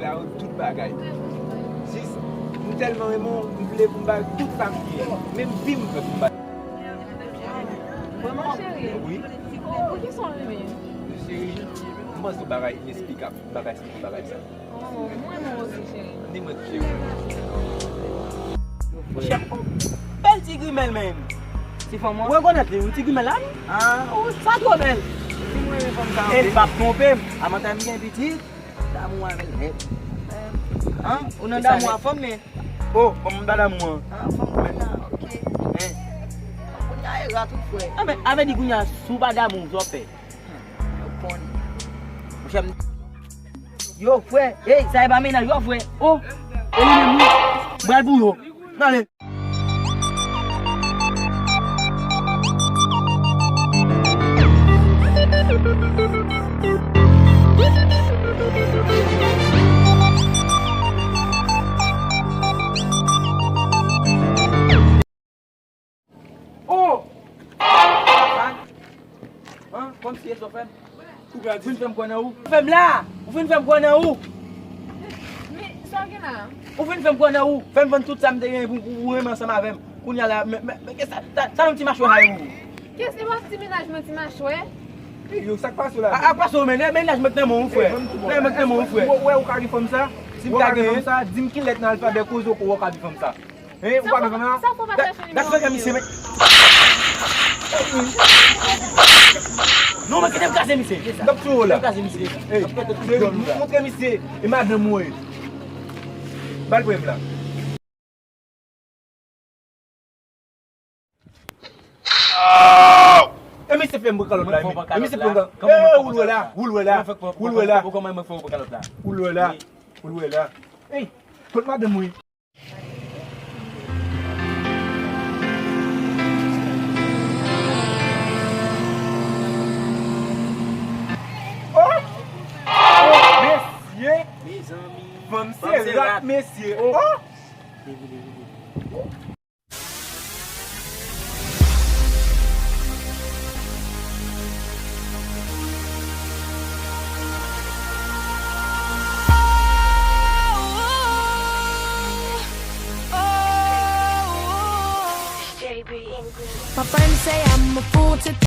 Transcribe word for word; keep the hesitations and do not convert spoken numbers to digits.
Ba ou tout bagay. Jis, m tèlman renmen w, m vle pou m ba tout sa m gen. Menm vi m, m vle pou m ba. Vrèman, cheri? Wi. Poukisa w renmen? Cheri, m panse w bagay inesplikab, bagay se bagay sa. Oh, mwen, mwen osi, cheri. Ni mwen, cheri. Monchè, bèl ti grimèl, menm. Ti fanm, ou rekonèt li, wi, ti grimèl la, wi. Ah, oh, sa twò bèl. Si mwen renmen fanm sa, e l p ap twonpe m. Avantaj m gen pitit. Damou avè l nèt. An? Ou nan damou a fanm, men. Oh, fanm m pa damou an. Ah, fanm mwen la, ok. Kounye a e ra tout frè. Ah, men, avè di kounye a, si w pa damou, sa w fè? Yo, frè. Ey, sa e pa mennaj, yo, frè. Oh, e li menm, wi. M pral pou yo. N ale. Oh! An, kòmsi e sa w fè m? Ou fin fè m kwè nan ou? Fè m la! Ou fin fè m kwè nan ou? Men, sa w gen la? Ou fin fè m kwè nan ou? Fè m vann tout sa m te genyen pou, pou, pou renmen ansanm avè m. Kounye a la, men, men, men, sa, sa, sa yon ti machwè sa ye ou? Kès e pa ti mennaj mwen ti machwè? Yo, sa k pase w la? A, a pase w, men, mennaj mwen k nan men w, frè. Mennaj mwen k nan men w, frè. Ou wè ou ka gen fanm sa? Si m ka gen fanm sa, di m ki lèt nan alfabè koze w ka gen fanm sa. Hein, ou pa nan fanm nan? Sa fò pa chèche nimewo misye, men. Non, men kite m kraze misye. M t ap tiye w la. Kite m kraze misye. Ey, montre misye e madanm ou ye. Ba l prèv la. E misye fè m pran kalòt la, men. E misye fè m pran. Ey, ou l wè la, ou l wè la, ou l wè la. Ou l wè la, ou l wè la. Ey, kot madanm ou ye? Oh! Oh, mesye! Mezanmi. Fanm se rat, mesye. Oh! Papa him say I'm a fool to